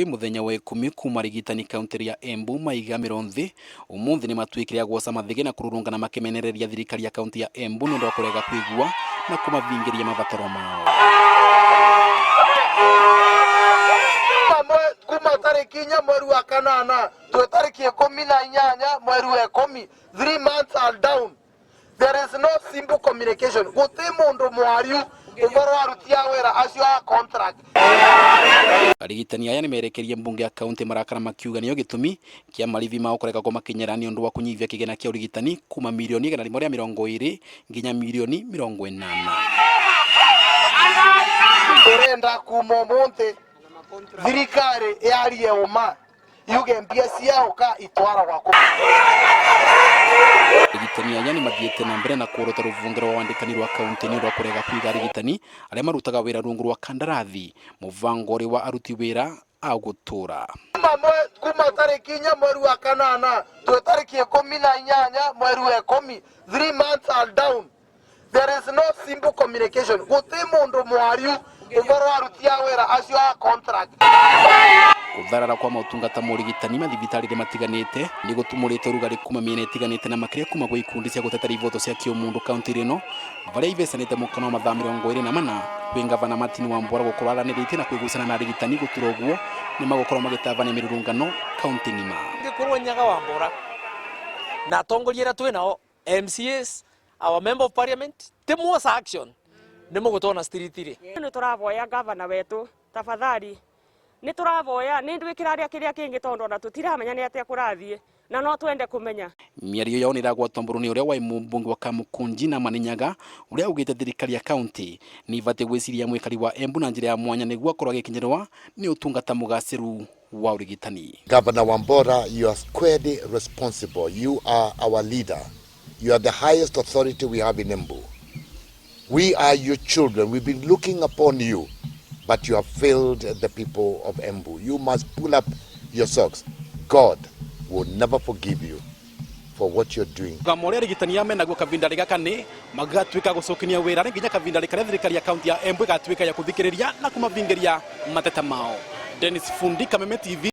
Wi muthenya wa 10 kuma arigitani kaunti ya Embu maiga mĩro nthĩ umuthi ni matuikire a gwoca mathige na kururungana makimenereria thirikari ya kaunti ya Embu ni undu wa kurega kwigua na kumavingiria mabataro mao. Kuma tariki 4 mweri wa 8 twi tariki 18 mweri wa 10, 3 months are down. There is no simple communication. Guti mundu mwariu uhoro wa aruti a wira acio a contract. Arigitani aya nimerekerie mbunge ya kaunti marakara makiuga niyo gitumi kia marivi mao kurega kumakinyira ni undu wa kunyivia kigina kia urigitani kuma milioni 120 nginya milioni 80. Urenda kuma umuthi thirikari yarie uma yuge mbia ciaoka itwaragwa kũ. Arigitani aya ni mathiite na mbere na kuorota ruvunge rwa wandikani rwa kaunti ni undu wa kurega kwiga arigitani aria marutaga wira rungu rwa kandarathi muvango uri wa aruti wira a gutura. Kuma tariki 4 mweri wa 8 twi tariki 18 mweri wa 10, 3 months are down. There is no simple communication. Guti mundu mwariu uhoro wa aruti a wira acio a contract. Kutharara kwa mautungata ma urigitani mathibitari matiganite ni gutumurite urugari kuma miena itiganite na makiria kuma gwi ikundi cia gutetera ivoto cia kiumundu kaunti ino varia ivecanite mukano wa mathaa 24 kwi ngavana Martin Wambora gukorwo araniritie na kwigucana na arigitani gutura uguo ni magukorwo magitavania mirurungano kaunti ng'ima. Ngikorwo Nyaga Wambora na atongoria aria twi nao, MCAs, our member of parliament, timwosa action ni mugutona street ri. Nä tå ravoya gavana wetu, tafadhali, nä tå ravoya nä ndwä kä raria kä rä a kä ngä tondå ona tå tiramenya nä atä a kå rathiä na no twende kå menya. Miario yao nä iragwatwo mburu ni uria wai mumbunge wa Kamukunji na Maninyaga uria augite thirikari ya kaunti ni ibatiĩ gwiciria mwikari wa Embu na njira ya mwanya niguo akorwo agikinyirwa ni utungata mugaciru wa urigitani. Governor Wambora, you are squarely responsible. You are our leader. You are the highest authority we have in Embu. We are your children. We've been looking upon you, but you have failed the people of Embu. You must pull up your socks. God will never forgive you for what you're doing. Mũgamo ũrĩa arigitani aya menaguo kavinda gaka nĩ magatuĩka gũcokinia wĩra nginya kavinda karĩa thirikari ya kaunti ya Embu ĩgatuĩka ya kũthikĩrĩria na kũmavingiria mateta mao. Dennis Fundi, Kameme TV.